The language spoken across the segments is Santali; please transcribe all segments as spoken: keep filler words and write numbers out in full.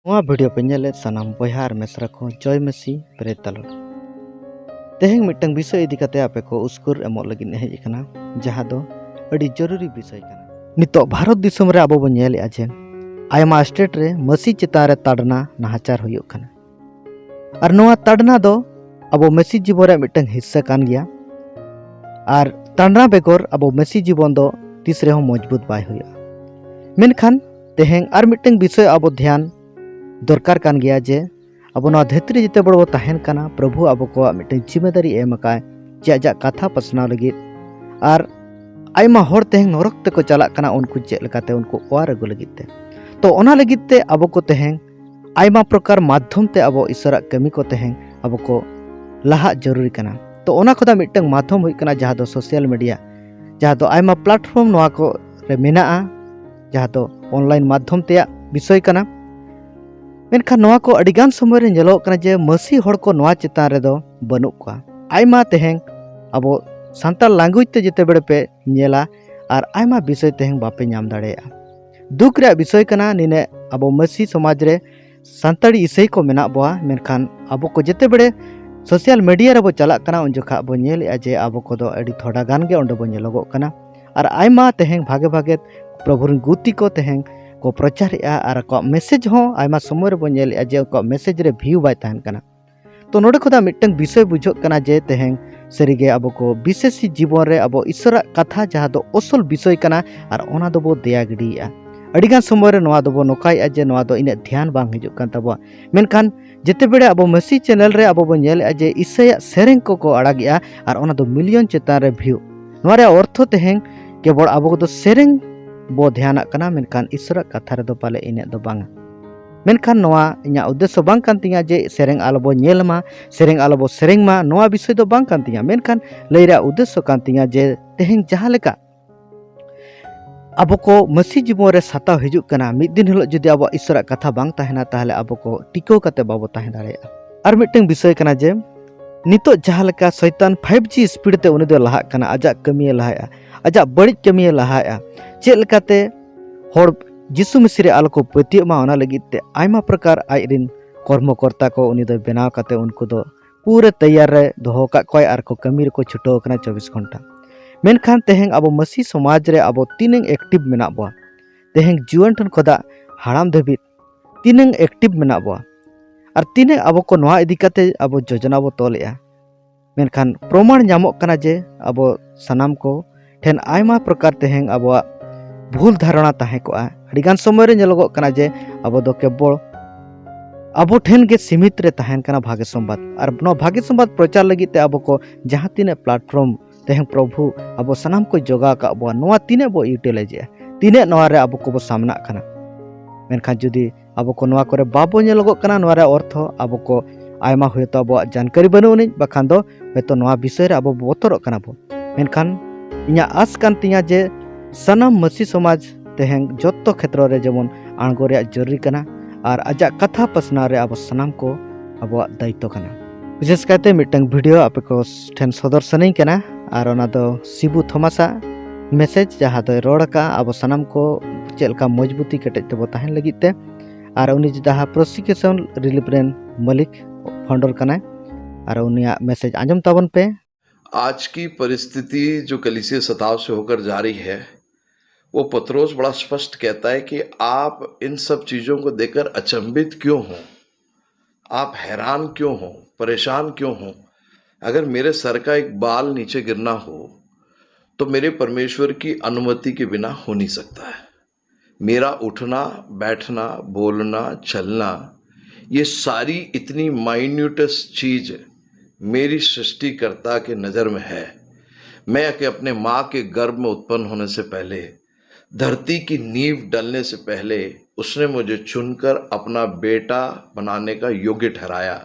ᱱᱚᱣᱟ ᱵᱷᱤᱰᱤᱭᱳ ᱯᱮ ᱧᱮᱞᱮᱫ ᱥᱟᱱᱟᱢ ᱵᱚᱭᱦᱟ ᱟᱨ ᱢᱤᱥᱨᱟ ᱠᱚ ᱡᱚᱭ ᱢᱮᱥᱤ, ᱯᱨᱮᱡᱽ ᱫᱟ ᱞᱚᱨᱰ᱾ ᱛᱮᱦᱮᱧ ᱢᱤᱫᱴᱟᱝ ᱵᱤᱥᱚᱭ ᱤᱫᱤ ᱠᱟᱛᱮ ᱟᱯᱮ ᱠᱚ ᱩᱥᱠᱩᱨ ᱮᱢᱚᱜ ᱞᱟᱹᱜᱤᱫ ᱤᱧ ᱦᱮᱡ ᱟᱠᱟᱱᱟ, ᱡᱟᱦᱟᱸ ᱫᱚ ᱟᱹᱰᱤ ᱡᱚᱨᱩᱨᱤ ᱵᱤᱥᱚᱭ ᱠᱟᱱᱟ᱾ ᱱᱤᱛᱚᱜ ᱵᱷᱟᱨᱚᱛ ᱫᱤᱥᱚᱢ ᱨᱮ ᱟᱵᱚ ᱵᱚᱱ ᱧᱮᱞᱮᱫᱼᱟ ᱡᱮ ᱟᱭᱢᱟ ᱥᱴᱮᱴ ᱨᱮ ᱢᱟᱹᱥᱤ ᱪᱮᱛᱟᱱ ᱨᱮ ᱛᱟᱰᱱᱟ ᱱᱟᱦᱟᱪᱟᱨ ᱦᱩᱭᱩᱜ ᱠᱟᱱᱟ᱾ ᱟᱨ ᱱᱚᱣᱟ ᱛᱟᱰᱱᱟ ᱫᱚ ᱟᱵᱚ ᱢᱟᱹᱥᱤ ᱡᱤᱵᱚᱱ ᱨᱮᱭᱟᱜ ᱢᱤᱫᱴᱟᱝ ᱦᱤᱥᱥᱟᱹ ᱠᱟᱱ ᱜᱮᱭᱟ᱾ ᱟᱨ ᱛᱟᱰᱱᱟ ᱵᱮᱜᱚᱨ ᱟᱵᱚ ᱢᱟᱹᱥᱤ ᱡᱤᱵᱚᱱ ᱫᱚ ᱛᱤᱥ ᱨᱮᱦᱚᱸ ᱢᱚᱡᱽᱵᱩᱛ ᱵᱟᱭ ᱦᱩᱭᱩᱜᱼᱟ᱾ ᱢᱮᱱᱠᱷᱟᱱ ᱛᱮᱦᱮᱧ ᱟᱨ ᱢᱤᱫᱴᱟᱝ ᱵᱤᱥᱚᱭ ᱟᱵᱚ ᱫᱷᱮᱭᱟᱱ ᱫᱚᱨᱠᱟᱨ ᱠᱟᱱ ᱜᱮᱭᱟ ᱡᱮ ᱟᱵᱚ ᱱᱚᱣᱟ ᱫᱷᱟᱹᱨᱛᱤ ᱨᱮ ᱡᱮᱛᱮ ᱵᱚᱲ ᱵᱚ ᱛᱟᱦᱮᱱ ᱠᱟᱱᱟ, ᱯᱨᱚᱵᱷᱩ ᱟᱵᱚ ᱠᱚᱣᱟᱜ ᱢᱤᱫᱴᱟᱝ ᱡᱤᱢᱟᱹᱫᱟᱨᱤ ᱮᱢ ᱟᱠᱟᱫ ᱡᱮ ᱟᱡᱟᱜ ᱠᱟᱛᱷᱟ ᱯᱟᱥᱱᱟᱣ ᱞᱟᱹᱜᱤᱫ᱾ ᱟᱨ ᱟᱭᱢᱟ ᱦᱚᱲ ᱛᱮᱦᱮᱧ ᱱᱚᱨᱚᱠ ᱛᱮᱠᱚ ᱪᱟᱞᱟᱜ ᱠᱟᱱᱟ, ᱩᱱᱠᱩ ᱪᱮᱫ ᱞᱮᱠᱟᱛᱮ ᱩᱱᱠᱩ ᱚᱣᱟᱨ ᱟᱹᱜᱩ ᱞᱟᱹᱜᱤᱫ ᱛᱮ᱾ ᱛᱚ ᱚᱱᱟ ᱞᱟᱹᱜᱤᱫ ᱛᱮ ᱟᱵᱚ ᱠᱚ ᱛᱮᱦᱮᱧ ᱟᱭᱢᱟ ᱯᱨᱚᱠᱟᱨ ᱢᱟᱫᱽᱫᱷᱚᱢ ᱛᱮ ᱟᱵᱚ ᱤᱥᱚᱨᱟᱜ ᱠᱟᱹᱢᱤ ᱠᱚ ᱛᱮᱦᱮᱧ ᱟᱵᱚ ᱠᱚ ᱞᱟᱦᱟᱜ ᱡᱚᱨᱩᱨᱤ ᱠᱟᱱᱟ᱾ ᱛᱚ ᱚᱱᱟ ᱠᱷᱚᱱᱟᱜ ᱢᱤᱫᱴᱟᱝ ᱢᱟᱫᱽᱫᱷᱚᱢ ᱦᱩᱭᱩᱜ ᱠᱟᱱᱟ ᱡᱟᱦᱟᱸ ᱫᱚ ᱥᱳᱥᱟᱞ ᱢᱤᱰᱤᱭᱟ, ᱡᱟᱦᱟᱸ ᱫᱚ ᱟᱭᱢᱟ ᱯᱞᱟᱴᱯᱷᱚᱨᱢ ᱱᱚᱣᱟ ᱠᱚ ᱨᱮ ᱢᱮᱱᱟᱜᱼᱟ, ᱡᱟᱦᱟᱸ ᱫᱚ ᱚᱱᱞᱟᱭᱤᱱ ᱢᱟᱫᱽᱫᱷᱚᱢ ᱛᱮᱭᱟᱜ ᱵᱤᱥᱚᱭ ᱠᱟᱱᱟ᱾ ᱢᱮᱱᱠᱷᱟᱱ ᱱᱚᱣᱟ ᱠᱚ ᱟᱹᱰᱤᱜᱟᱱ ᱥᱚᱢᱚᱭ ᱨᱮ ᱧᱮᱞᱚᱜ ᱠᱟᱱᱟ ᱡᱮ ᱢᱟᱹᱥᱤ ᱦᱚᱲ ᱠᱚ ᱱᱚᱣᱟ ᱪᱮᱛᱟᱱ ᱨᱮᱫᱚ ᱵᱟᱹᱱᱩᱜ ᱠᱚᱣᱟ᱾ ᱟᱭᱢᱟ ᱛᱮᱦᱮᱧ ᱟᱵᱚ ᱥᱟᱱᱛᱟᱲ ᱞᱟᱝᱜᱩᱭᱮᱡᱽ ᱛᱮ ᱡᱮᱛᱮ ᱵᱮᱲᱮ ᱯᱮ ᱧᱮᱞᱟ, ᱟᱨ ᱟᱭᱢᱟ ᱵᱤᱥᱚᱭ ᱛᱮᱦᱮᱧ ᱵᱟᱯᱮ ᱧᱟᱢ ᱫᱟᱲᱮᱭᱟᱜᱼᱟ᱾ ᱫᱩᱠ ᱨᱮᱭᱟᱜ ᱵᱤᱥᱚᱭ ᱠᱟᱱᱟ, ᱱᱤᱱᱟᱹᱜ ᱟᱵᱚ ᱢᱟᱹᱥᱤ ᱥᱚᱢᱟᱡᱽ ᱨᱮ ᱥᱟᱱᱛᱟᱲᱤ ᱤᱥᱟᱹᱭ ᱠᱚ ᱢᱮᱱᱟᱜ ᱵᱚᱣᱟ, ᱢᱮᱱᱠᱷᱟᱱ ᱟᱵᱚ ᱠᱚ ᱡᱮᱛᱮ ᱵᱮᱲᱮ ᱥᱳᱥᱟᱞ ᱢᱤᱰᱤᱭᱟ ᱨᱮᱵᱚ ᱪᱟᱞᱟᱜ ᱠᱟᱱᱟ, ᱩᱱ ᱡᱚᱠᱷᱟᱜ ᱵᱚ ᱧᱮᱞᱮᱜᱼᱟ ᱡᱮ ᱟᱵᱚ ᱠᱚᱫᱚ ᱟᱹᱰᱤ ᱛᱷᱚᱲᱟ ᱜᱟᱱ ᱜᱮ ᱚᱸᱰᱮ ᱵᱚ ᱧᱮᱞᱚᱜᱚᱜ ᱠᱟᱱᱟ᱾ ᱟᱨ ᱟᱭᱢᱟ ᱛᱮᱦᱮᱧ ᱵᱷᱟᱜᱮ ᱵᱷᱟᱜᱮ ᱯᱨᱚᱵᱷᱩ ᱨᱮᱱ ᱜᱩᱛᱤ ᱠᱚ ᱛᱮᱦᱮᱧ ᱠᱚ ᱯᱨᱚᱪᱟᱨᱮᱜᱼᱟ, ᱟᱨ ᱟᱠᱚᱣᱟᱜ ᱢᱮᱥᱮᱡᱽ ᱦᱚᱸ ᱟᱭᱢᱟ ᱥᱚᱢᱚᱭ ᱨᱮᱵᱚ ᱧᱮᱞᱮᱜᱼᱟ ᱡᱮ ᱩᱱᱠᱩᱣᱟᱜ ᱢᱮᱥᱮᱡᱽ ᱨᱮ ᱵᱷᱤᱭᱩ ᱵᱟᱭ ᱛᱟᱦᱮᱱ ᱠᱟᱱᱟ᱾ ᱛᱚ ᱱᱚᱰᱮ ᱠᱷᱚᱱᱟᱜ ᱢᱤᱫᱴᱟᱝ ᱵᱤᱥᱚᱭ ᱵᱩᱡᱷᱟᱹᱜ ᱠᱟᱱᱟ ᱡᱮ ᱛᱮᱦᱮᱧ ᱥᱟᱹᱨᱤᱜᱮ ᱟᱵᱚ ᱠᱚ ᱵᱤᱥᱮᱥᱤ ᱡᱤᱵᱚᱱ ᱨᱮ ᱟᱵᱚ ᱤᱥᱚᱨᱟᱜ ᱠᱟᱛᱷᱟ ᱡᱟᱦᱟᱸ ᱫᱚ ᱚᱥᱚᱞ ᱵᱤᱥᱚᱭ ᱠᱟᱱᱟ, ᱟᱨ ᱚᱱᱟ ᱫᱚᱵᱚ ᱫᱮᱭᱟ ᱜᱤᱰᱤᱭᱮᱜᱼᱟ᱾ ᱟᱹᱰᱤᱜᱟᱱ ᱥᱚᱢᱚᱭ ᱨᱮ ᱱᱚᱣᱟ ᱫᱚᱵᱚ ᱱᱚᱠᱟᱭᱮᱜᱼᱟ ᱡᱮ ᱱᱚᱣᱟ ᱫᱚ ᱤᱱᱟᱹᱜ ᱫᱷᱮᱭᱟᱱ ᱵᱟᱝ ᱦᱤᱡᱩᱜ ᱠᱟᱱ ᱛᱟᱵᱚᱣᱟ᱾ ᱢᱮᱱᱠᱷᱟᱱ ᱡᱮᱛᱮ ᱵᱮᱲᱮ ᱟᱵᱚ ᱢᱟᱹᱥᱤ ᱪᱮᱱᱮᱞ ᱨᱮ ᱟᱵᱚ ᱵᱚᱱ ᱧᱮᱞᱮᱜᱼᱟ ᱡᱮ ᱤᱥᱟᱹᱭᱟᱜ ᱥᱮᱨᱮᱧ ᱠᱚᱠᱚ ᱟᱲᱟᱜᱮᱜᱼᱟ, ᱟᱨ ᱚᱱᱟ ᱫᱚ ᱢᱤᱞᱤᱭᱚᱱ ᱪᱮᱛᱟᱱ ᱨᱮ ᱵᱷᱤᱭᱩ᱾ ᱱᱚᱣᱟ ᱨᱮᱭᱟᱜ ᱚᱨᱛᱷᱚ ᱛᱮᱦᱮᱧ ᱠᱮᱵᱚᱞ ᱟᱵᱚ ᱠᱚᱫᱚ ᱥᱮᱨᱮᱧ ᱵᱚ ᱫᱷᱮᱭᱟᱱᱟᱜ ᱠᱟᱱᱟ, ᱢᱮᱱᱠᱷᱟᱱ ᱤᱥᱚᱨᱟᱜ ᱠᱟᱛᱷᱟ ᱨᱮᱫᱚ ᱯᱟᱞᱮ ᱤᱱᱟᱹᱜ ᱫᱚ ᱵᱟᱝᱟ᱾ ᱢᱮᱱᱠᱷᱟᱱ ᱱᱚᱣᱟ ᱤᱧᱟᱹᱜ ᱩᱫᱽᱫᱮᱥᱥᱚ ᱵᱟᱝ ᱠᱟᱱ ᱛᱤᱧᱟᱹ ᱡᱮ ᱥᱮᱨᱮᱧ ᱟᱞᱚᱵᱚ ᱧᱮᱞ ᱢᱟ, ᱥᱮᱨᱮᱧ ᱟᱞᱚᱵᱚ ᱥᱮᱨᱮᱧ ᱢᱟ, ᱱᱚᱣᱟ ᱵᱤᱥᱚᱭ ᱫᱚ ᱵᱟᱝ ᱠᱟᱱ ᱛᱤᱧᱟᱹ᱾ ᱢᱮᱱᱠᱷᱟᱱ ᱞᱟᱹᱭ ᱨᱮᱭᱟᱜ ᱩᱫᱽᱫᱮᱥᱥᱚ ᱠᱟᱱ ᱛᱤᱧᱟᱹ ᱡᱮ ᱛᱮᱦᱮᱧ ᱡᱟᱦᱟᱸ ᱞᱮᱠᱟ ᱟᱵᱚ ᱠᱚ ᱢᱟᱹᱥᱤ ᱡᱤᱵᱚᱱ ᱨᱮ ᱥᱟᱛᱟᱣ ᱦᱤᱡᱩᱜ ᱠᱟᱱᱟ, ᱢᱤᱫ ᱫᱤᱱ ᱦᱤᱞᱳᱜ ᱡᱩᱫᱤ ᱟᱵᱚᱣᱟᱜ ᱤᱥᱚᱨᱟᱜ ᱠᱟᱛᱷᱟ ᱵᱟᱝ ᱛᱟᱦᱮᱱᱟ, ᱛᱟᱦᱚᱞᱮ ᱟᱵᱚ ᱠᱚ ᱴᱤᱠᱟᱹᱣ ᱠᱟᱛᱮ ᱵᱟᱵᱚ ᱛᱟᱦᱮᱸ ᱫᱟᱲᱮᱭᱟᱜᱼᱟ᱾ ᱟᱨ ᱢᱤᱫᱴᱟᱝ ᱵᱤᱥᱚᱭ ᱠᱟᱱᱟ ᱡᱮ ᱱᱤᱛᱚᱜ ᱡᱟᱦᱟᱸ ᱞᱮᱠᱟ ᱥᱚᱭᱛᱟᱱ ᱯᱷᱟᱭᱤᱵᱷ ᱡᱤ ᱥᱯᱤᱰ ᱛᱮ ᱩᱱᱤ ᱫᱚᱭ ᱞᱟᱦᱟᱜ ᱠᱟᱱᱟ, ᱟᱡᱟᱜ ᱠᱟᱹᱢᱤᱭᱮ ᱞᱟᱦᱟᱭᱮᱜᱼᱟ, ᱟᱡᱟᱜ ᱵᱟᱹᱲᱤᱡ ᱠᱟᱹᱢᱤᱭᱮ ᱞᱟᱦᱟᱭᱮᱜᱼᱟ᱾ ᱪᱮᱫ ᱞᱮᱠᱟᱛᱮ ᱦᱚᱲ ᱡᱤᱥᱩ ᱢᱤᱥᱤ ᱨᱮ ᱟᱞᱚ ᱠᱚ ᱯᱟᱹᱛᱭᱟᱹᱜ ᱢᱟ, ᱚᱱᱟ ᱞᱟᱹᱜᱤᱫ ᱛᱮ ᱟᱭᱢᱟ ᱯᱨᱚᱠᱟᱨ ᱟᱡ ᱨᱤᱱ ᱠᱚᱨᱢᱚᱠᱚᱨᱛᱟ ᱠᱚ ᱩᱱᱤ ᱫᱚᱭ ᱵᱮᱱᱟᱣ ᱠᱟᱛᱮ ᱩᱱᱠᱩ ᱫᱚ ᱯᱩᱨᱟᱹ ᱛᱮᱭᱟᱨ ᱨᱮ ᱫᱚᱦᱚ ᱟᱠᱟᱫ ᱠᱚᱣᱟᱭ ᱟᱨ ᱠᱚ ᱠᱟᱹᱢᱤ ᱨᱮᱠᱚ ᱪᱷᱩᱴᱟᱹᱣ ᱟᱠᱟᱱᱟ ᱪᱚᱵᱵᱤᱥ ᱜᱷᱚᱱᱴᱟ᱾ ᱢᱮᱱᱠᱷᱟᱱ ᱛᱮᱦᱮᱧ ᱟᱵᱚ ᱢᱟᱹᱥᱤ ᱥᱚᱢᱟᱡᱽ ᱨᱮ ᱟᱵᱚ ᱛᱤᱱᱟᱹᱝ ᱮᱠᱴᱤᱵᱷ ᱢᱮᱱᱟᱜ ᱵᱚᱣᱟ? ᱛᱮᱦᱮᱧ ᱡᱩᱣᱟᱹᱱ ᱴᱷᱮᱱ ᱠᱷᱚᱱᱟᱜ ᱦᱟᱲᱟᱢ ᱫᱷᱟᱹᱵᱤᱡ ᱛᱤᱱᱟᱹᱝ ᱮᱠᱴᱤᱵᱷ ᱢᱮᱱᱟᱜ ᱵᱚᱣᱟ? ᱟᱨ ᱛᱤᱱᱟᱹᱜ ᱟᱵᱚ ᱠᱚ ᱱᱚᱣᱟ ᱤᱫᱤ ᱠᱟᱛᱮ ᱟᱵᱚ ᱡᱳᱡᱚᱱᱟ ᱵᱚ ᱛᱚᱞᱮᱜᱼᱟ? ᱢᱮᱱᱠᱷᱟᱱ ᱯᱨᱚᱢᱟᱬ ᱧᱟᱢᱚᱜ ᱠᱟᱱᱟ ᱡᱮ ᱟᱵᱚ ᱥᱟᱱᱟᱢ ᱠᱚ ᱴᱷᱮᱱ ᱟᱭᱢᱟ ᱯᱨᱚᱠᱟᱨ ᱛᱮᱦᱮᱧ ᱟᱵᱚᱣᱟᱜ ᱵᱷᱩᱞ ᱫᱷᱟᱨᱚᱱᱟ ᱛᱟᱦᱮᱸ ᱠᱚᱜᱼᱟ᱾ ᱟᱹᱰᱤᱜᱟᱱ ᱥᱚᱢᱚᱭ ᱨᱮ ᱧᱮᱞᱚᱜᱚᱜ ᱠᱟᱱᱟ ᱡᱮ ᱟᱵᱚ ᱫᱚ ᱠᱮᱵᱚᱞ ᱟᱵᱚ ᱴᱷᱮᱱ ᱜᱮ ᱥᱤᱢᱤᱛ ᱨᱮ ᱛᱟᱦᱮᱱ ᱠᱟᱱᱟ ᱵᱷᱟᱜᱮ ᱥᱚᱢᱵᱟᱫ᱾ ᱟᱨ ᱱᱚᱣᱟ ᱵᱷᱟᱜᱮ ᱥᱚᱢᱵᱟᱫ ᱯᱨᱚᱪᱟᱨ ᱞᱟᱹᱜᱤᱫ ᱛᱮ ᱟᱵᱚ ᱠᱚ ᱡᱟᱦᱟᱸ ᱛᱤᱱᱟᱹᱜ ᱯᱞᱟᱴᱯᱷᱚᱨᱢ ᱛᱮᱦᱮᱧ ᱯᱨᱚᱵᱷᱩ ᱟᱵᱚ ᱥᱟᱱᱟᱢ ᱠᱚ ᱡᱚᱜᱟᱣ ᱟᱠᱟᱫ ᱵᱚᱣᱟ, ᱱᱚᱣᱟ ᱛᱤᱱᱟᱹᱜ ᱵᱚ ᱤᱭᱩᱴᱤᱞᱟᱭᱤᱡᱮᱜᱼᱟ, ᱛᱤᱱᱟᱹᱜ ᱱᱚᱣᱟ ᱨᱮ ᱟᱵᱚ ᱠᱚᱵᱚ ᱥᱟᱢᱱᱟᱜ ᱠᱟᱱᱟ? ᱢᱮᱱᱠᱷᱟᱱ ᱡᱩᱫᱤ ᱟᱵᱚ ᱠᱚ ᱱᱚᱣᱟ ᱠᱚᱨᱮ ᱵᱟᱵᱚ ᱧᱮᱞᱚᱜᱚᱜ ᱠᱟᱱᱟ, ᱱᱚᱣᱟ ᱨᱮᱭᱟᱜ ᱚᱨᱛᱷᱚ ᱟᱵᱚ ᱠᱚ ᱟᱭᱢᱟ ᱦᱚᱭᱛᱳ ᱟᱵᱚᱣᱟᱜ ᱡᱟᱱᱠᱟᱨᱤ ᱵᱟᱹᱱᱩᱜ ᱟᱹᱱᱤᱡ, ᱵᱟᱠᱷᱟᱱ ᱫᱚ ᱦᱚᱭᱛᱳ ᱱᱚᱣᱟ ᱵᱤᱥᱚᱭ ᱨᱮ ᱟᱵᱚ ᱵᱚ ᱵᱚᱛᱚᱨᱚᱜ ᱠᱟᱱᱟ ᱵᱚ᱾ ᱢᱮᱱᱠᱷᱟᱱ ᱤᱧᱟᱹᱜ ᱟᱥ ᱠᱟᱱ ᱛᱤᱧᱟᱹ ᱡᱮ ᱥᱟᱱᱟᱢ ᱢᱟᱹᱥᱤ ᱥᱚᱢᱟᱡᱽ ᱛᱮᱦᱮᱧ ᱡᱚᱛᱚ ᱠᱷᱮᱛᱨᱚ ᱨᱮ ᱡᱮᱢᱚᱱ ᱟᱬᱜᱚ ᱨᱮᱭᱟᱜ ᱡᱚᱨᱩᱨᱤ ᱠᱟᱱᱟ ᱟᱨ ᱟᱡᱟᱜ ᱠᱟᱛᱷᱟ ᱯᱟᱥᱱᱟᱣ ᱨᱮ ᱟᱵᱚ ᱥᱟᱱᱟᱢ ᱠᱚ ᱟᱵᱚᱣᱟᱜ ᱫᱟᱭᱤᱛᱛᱚ ᱠᱟᱱᱟ᱾ ᱵᱤᱥᱮᱥ ᱠᱟᱭᱛᱮ ᱢᱤᱫᱴᱟᱝ ᱵᱷᱤᱰᱤᱭᱳ ᱟᱯᱮ ᱠᱚ ᱴᱷᱮᱱ ᱥᱚᱫᱚᱨ ᱥᱟᱱᱟᱧ ᱠᱟᱱᱟ, ᱟᱨ ᱚᱱᱟ ᱫᱚ ᱥᱤᱵᱩ ᱛᱷᱚᱢᱟᱥᱟᱜ ᱢᱮᱥᱮᱡᱽ, ᱡᱟᱦᱟᱸ ᱫᱚᱭ ᱨᱚᱲ ᱟᱠᱟᱫᱼᱟ ᱟᱵᱚ ᱥᱟᱱᱟᱢ ᱠᱚ ᱪᱮᱫ ᱞᱮᱠᱟ ᱢᱚᱡᱽᱵᱩᱛᱤ ᱠᱮᱴᱮᱡ ᱛᱮᱵᱚ ᱛᱟᱦᱮᱱ ᱞᱟᱹᱜᱤᱫ ᱛᱮ᱾ ᱟᱨ ᱩᱱᱤ ᱡᱟᱦᱟᱸ ᱯᱨᱚᱥᱤᱠᱤᱭᱩᱥᱚᱱ ᱨᱤᱞᱤᱯᱷ ᱨᱮᱱ ᱢᱟᱹᱞᱤᱠ, ᱯᱷᱟᱣᱩᱱᱰᱟᱨ ᱠᱟᱱᱟᱭ, ᱟᱨ ᱩᱱᱤᱭᱟᱜ ᱢᱮᱥᱮᱡᱽ ᱟᱸᱡᱚᱢ ᱛᱟᱵᱚᱱ ᱯᱮ᱾ आज की परिस्थिति जो कलीसिया सताव से होकर जा रही है, वो पतरस बड़ा स्पष्ट कहता है कि आप इन सब चीज़ों को देखकर अचंभित क्यों हो, आप हैरान क्यों हो, परेशान क्यों हो? अगर मेरे सर का एक बाल नीचे गिरना हो, तो मेरे परमेश्वर की अनुमति के बिना हो नहीं सकता है। मेरा उठना, बैठना, बोलना, चलना, ये सारी इतनी माइन्यूटेस्ट चीज मेरी सृष्टिकर्ता के नज़र में है। मैं कि अपने माँ के गर्भ में उत्पन्न होने से पहले, धरती की नींव डलने से पहले, उसने मुझे चुनकर अपना बेटा बनाने का योग्य ठहराया।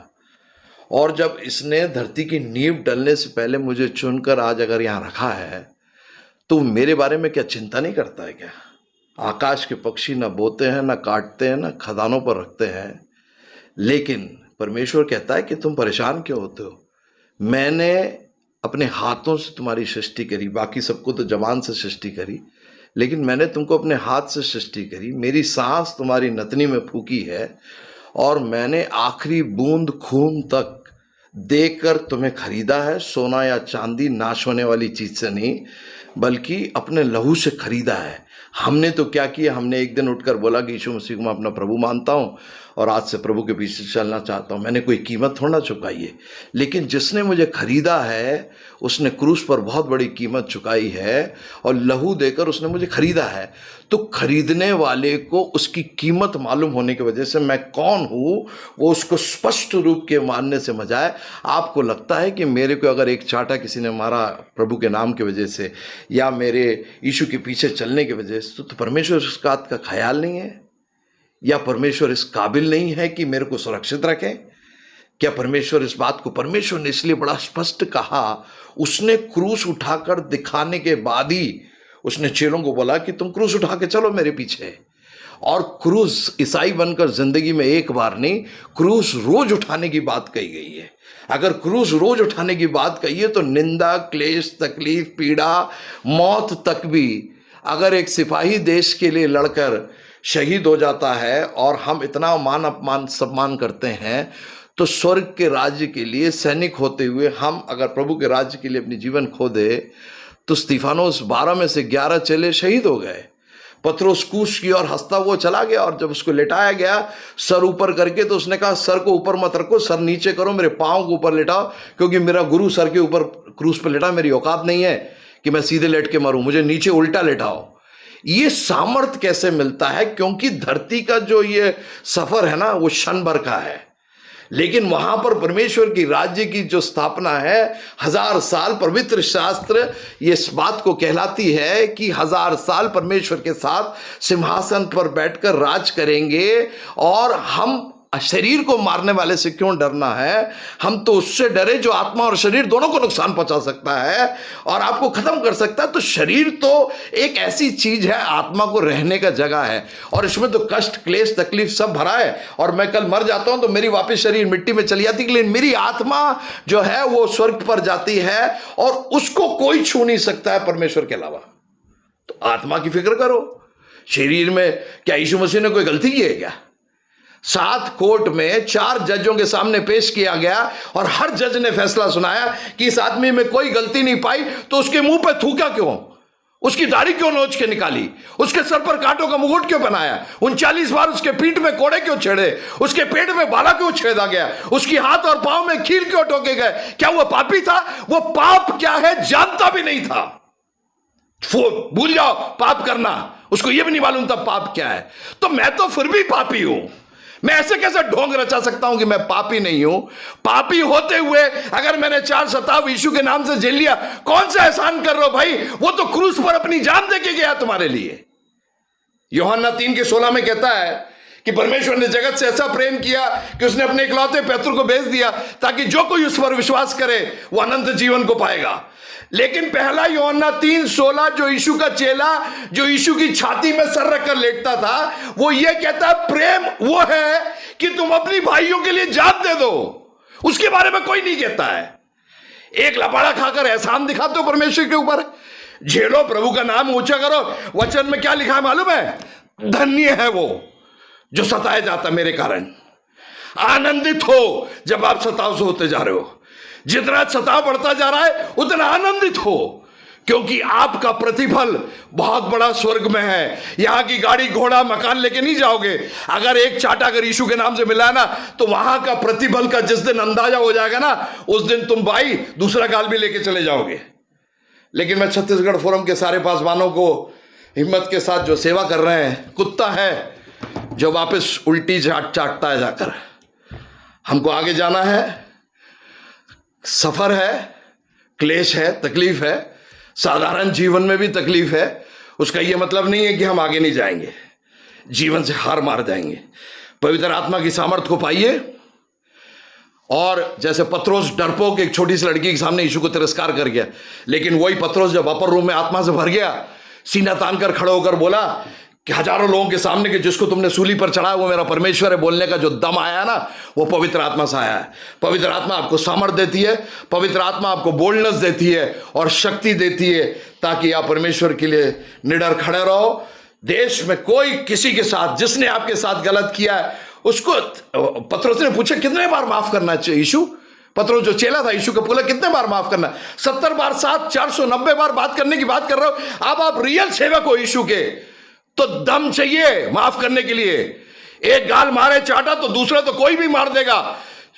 और जब इसने धरती की नींव डलने से पहले मुझे चुनकर आज अगर यहाँ रखा है, तो मेरे बारे में क्या चिंता नहीं करता है क्या? आकाश के पक्षी ना बोते हैं, ना काटते हैं, ना खदानों पर रखते हैं, लेकिन परमेश्वर कहता है कि तुम परेशान क्यों होते हो? मैंने अपने हाथों से तुम्हारी सृष्टि करी, बाकी सबको तो जबान से सृष्टि करी, लेकिन मैंने तुमको अपने हाथ से सृष्टि करी, मेरी सांस तुम्हारी नथनी में फूकी है, और मैंने आखिरी बूंद खून तक देकर तुम्हें खरीदा है। सोना या चांदी नाश होने वाली चीज से नहीं, बल्कि अपने लहू से खरीदा है। हमने तो क्या किया, हमने एक दिन उठकर बोला कि यीशु मसीह को मैं अपना प्रभु मानता हूं और आज से प्रभु के पीछे चलना चाहता हूं। मैंने कोई कीमत थोड़ा चुकाई है, लेकिन जिसने मुझे खरीदा है, उसने क्रूस पर बहुत बड़ी कीमत चुकाई है और लहू देकर उसने मुझे खरीदा है। तो खरीदने वाले को उसकी कीमत मालूम होने की वजह से मैं कौन हूं, वो उसको स्पष्ट रूप के मानने से बजाय, आपको लगता है कि मेरे को अगर एक चांटा किसी ने मारा प्रभु के नाम की वजह से, या मेरे यीशु के पीछे चलने की वजह से, तो, तो परमेश्वर इस बात का ख्याल नहीं है? या परमेश्वर इस काबिल नहीं है कि मेरे को सुरक्षित रखे? क्या परमेश्वर इस बात को, परमेश्वर ने इसलिए बड़ा स्पष्ट कहा, उसने क्रूस उठाकर दिखाने के बाद ही उसने चेलों को बोला कि तुम क्रूस उठा के चलो मेरे पीछे। और क्रूस ईसाई बनकर जिंदगी में एक बार नहीं, क्रूस रोज उठाने की बात कही गई है। अगर क्रूस रोज उठाने की बात कही है, तो निंदा, क्लेश, तकलीफ, पीड़ा, मौत तक भी, अगर एक सिपाही देश के लिए लड़कर शहीद हो जाता है और हम इतना मान अपमान सम्मान करते हैं, तो स्वर्ग के राज्य के लिए सैनिक होते हुए हम अगर प्रभु के राज्य के लिए अपनी जीवन खो दे, तो स्तिफानोस बारह में से ग्यारह चेले शहीद हो गए। पत्रोस क्रूस की ओर हंसता हुआ चला गया और जब उसको लेटाया गया सर ऊपर करके, तो उसने कहा, सर को ऊपर मत रखो, सर नीचे करो, मेरे पाँव को ऊपर लेटाओ, क्योंकि मेरा गुरु सर के ऊपर क्रूस पर लेटा, मेरी औकात नहीं है कि मैं सीधे लेट के मरूं, मुझे नीचे उल्टा लेटाओ। ये सामर्थ कैसे मिलता है? क्योंकि धरती का जो ये सफर है ना, वो क्षण भर का है, लेकिन वहां पर परमेश्वर की राज्य की जो स्थापना है, हजार साल। पवित्र शास्त्र ये इस बात को कहलाती है कि हजार साल परमेश्वर के साथ सिंहासन पर बैठकर राज करेंगे। और हम शरीर को मारने वाले से क्यों डरना है? हम तो उससे डरे जो आत्मा और शरीर दोनों को नुकसान पहुंचा सकता है और आपको खत्म कर सकता है। तो शरीर तो एक ऐसी चीज है, आत्मा को रहने का जगह है, और इसमें तो कष्ट, क्लेश, तकलीफ सब भरा है। और मैं कल मर जाता हूं तो मेरी वापस शरीर मिट्टी में चली जाती है, लेकिन मेरी आत्मा जो है वो स्वर्ग पर जाती है और उसको कोई छू नहीं सकता है परमेश्वर के अलावा। तो आत्मा की फिक्र करो। शरीर में क्या यीशु मसीह ने कोई गलती की है क्या? सात कोर्ट में चार जजों के सामने पेश किया गया और हर जज ने फैसला सुनाया कि इस आदमी में कोई गलती नहीं पाई, तो उसके मुंह पे थूका क्यों? उसकी दाढ़ी क्यों नोच के निकाली? उसके सर पर कांटों का मुकुट क्यों बनाया? उनचालीस बार उसके पीठ में कोड़े क्यों छेड़े? उसके पेट में बाला क्यों छेदा गया? उसकी हाथ और पांव में कील क्यों ठोके गए? क्या वो पापी था? वो पाप क्या है जानता भी नहीं था। फो- भूल जाओ पाप करना, उसको ये भी नहीं मालूम था पाप क्या है। तो मैं तो फिर भी पापी हूं। मैं ऐसे कैसे ढोंग रचा सकता हूं कि मैं पापी नहीं हूं? पापी होते हुए अगर मैंने चार सताव यीशु के नाम से झेल लिया, कौन सा एहसान कर रहे हो भाई? वो तो क्रूस पर अपनी जान दे के गया तुम्हारे लिए। यूहन्ना तीन के सोलह में कहता है कि परमेश्वर ने जगत से ऐसा प्रेम किया कि उसने अपने इकलौते पुत्र को भेज दिया, ताकि जो कोई उस पर विश्वास करे, वो अनंत जीवन को पाएगा। लेकिन पहला यूहन्ना तीन सोलह, जो यीशु का चेला, जो यीशु की छाती में सर रखकर लेटता था, वो ये कहता है, प्रेम वो है कि तुम अपनी भाइयों के लिए जान दे दो। उसके बारे में कोई नहीं कहता है। एक लपाड़ा खाकर एहसान दिखाते हो परमेश्वर के ऊपर। झेलो, प्रभु का नाम ऊंचा करो। वचन में क्या लिखा है मालूम है? धन्य है वो जो सताया जाता मेरे कारण। आनंदित हो जब आप सताव से होते जा रहे हो। जितना सताव बढ़ता जा रहा है, उतना आनंदित हो, क्योंकि आपका प्रतिफल बहुत बड़ा स्वर्ग में है। यहाँ की गाड़ी, घोड़ा, मकान लेके नहीं जाओगे। अगर एक चाटा अगर यीशु के नाम से मिला ना, तो वहां का प्रतिफल का जिस दिन अंदाजा हो जाएगा ना, उस दिन तुम भाई दूसरा गाल भी लेके चले जाओगे। लेकिन मैं छत्तीसगढ़ फोरम के सारे पासवानों को हिम्मत के साथ जो सेवा कर रहे हैं, कुत्ता है जो वापस उल्टी चाट चाटता है जाकर। हमको आगे जाना है, सफर है, क्लेश है, तकलीफ है, साधारण जीवन में भी तकलीफ है। उसका यह मतलब नहीं है कि हम आगे नहीं जाएंगे, जीवन से हार मान जाएंगे। पवित्र आत्मा की सामर्थ को पाइए। और जैसे पत्रोस डरपोक एक छोटी सी लड़की के सामने यीशु को तिरस्कार कर गया, लेकिन वही पत्रोस जब अपर रूम में आत्मा से भर गया, सीना तान कर खड़ा होकर बोला, कि हजारों लोगों के सामने कि जिसको तुमने सूली पर चढ़ाया वो मेरा परमेश्वर है बोलने का जो दम आया ना, वो पवित्र आत्मा से आया है। पवित्र आत्मा आपको सामर्थ देती है, पवित्र आत्मा आपको बोल्डनेस देती है और शक्ति देती है, ताकि आप परमेश्वर के लिए निडर खड़े रहो। देश में कोई किसी के साथ, जिसने आपके साथ गलत किया है, उसको, पतरस ने पूछा, कितने बार माफ करना चाहिए यीशु? पतरस जो चेला था यीशु का, बोला, कितने बार माफ करना? सत्तर बार सात, चार सौ नब्बे बार बात करने की बात कर रहे हो। अब आप रियल सेवक हो यीशु के, तो दम चाहिए माफ करने के लिए। एक गाल मारे चाटा तो दूसरा तो कोई भी मार देगा,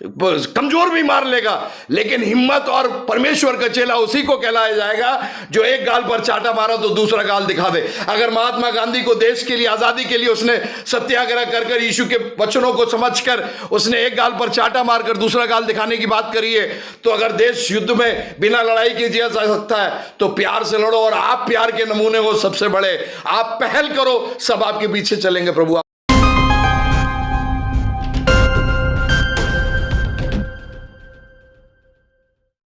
कमजोर भी मार लेगा, लेकिन हिम्मत और परमेश्वर का चेला उसी को कहलाया जाएगा जो एक गाल पर चाटा मारा तो दूसरा गाल दिखा दे। अगर महात्मा गांधी को देश के लिए, आजादी के लिए उसने सत्याग्रह कर कर यीशु के वचनों को समझकर उसने एक गाल पर चाटा मारकर दूसरा गाल दिखाने की बात करी है, तो अगर देश युद्ध में बिना लड़ाई के जिया जा सकता है तो प्यार से लड़ो। और आप प्यार के नमूने हो सबसे बड़े, आप पहल करो, सब आपके पीछे चलेंगे। प्रभु